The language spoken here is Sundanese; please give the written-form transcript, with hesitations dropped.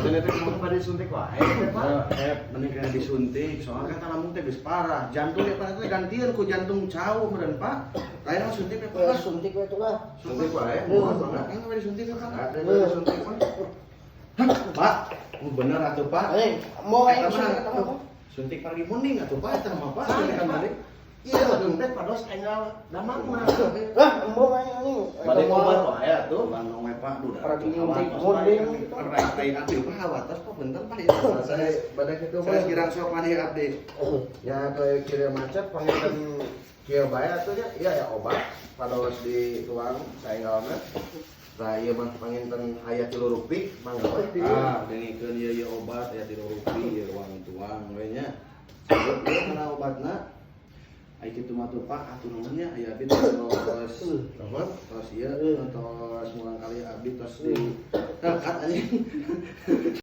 Ternyata kamu pada suntik wae, Pak. Eh, mending kena disuntik, soalnya kan lambung teh geus parah. Jantung ya, Pak, teh gantian ku jantung cau meureun, Pak. Kayaknya suntik ya, Pak. Ya, suntik we tuh lah. Suntik wae, mohon banget kan pada disuntik ya, Pak. Ada disuntik, Pak. Hah, Pak, oh, bener atuh, Pak. Anjing, mau aing Eta mah, suntik eta mah. Suntik pagi mending atuh, Pak, eta mah, Pak. Sanes, Suntikan Pak. mending. Iya, suntik pados enggal damang mah. Lah, embung aing anjing. Bade obat wae atuh. Bandung we, Pak, duh. Pergi nyuntik munding. Rai abdi Pak hawatos, Pak, bentar, Pak, ya. Saya pada kitu mah. Saya kirang sopan ya abdi. Ya ke kiri macet panginten kieu bae atuh nya. Iya ya, obat pados dituang saenggalna. Tah, ieu mah panginten aya 3 rupi, mangga we di. Ah, dengikeun ieu ieu obat aya 3 rupi ieu uang tuang we nya. Sebut ieu kana obatna. Ai kitu mah tuh, Pak, atuh nuhun nya, aya abdi tos Nuhun. Tos ieu tos murangkalih abdi tos di dekat anjing.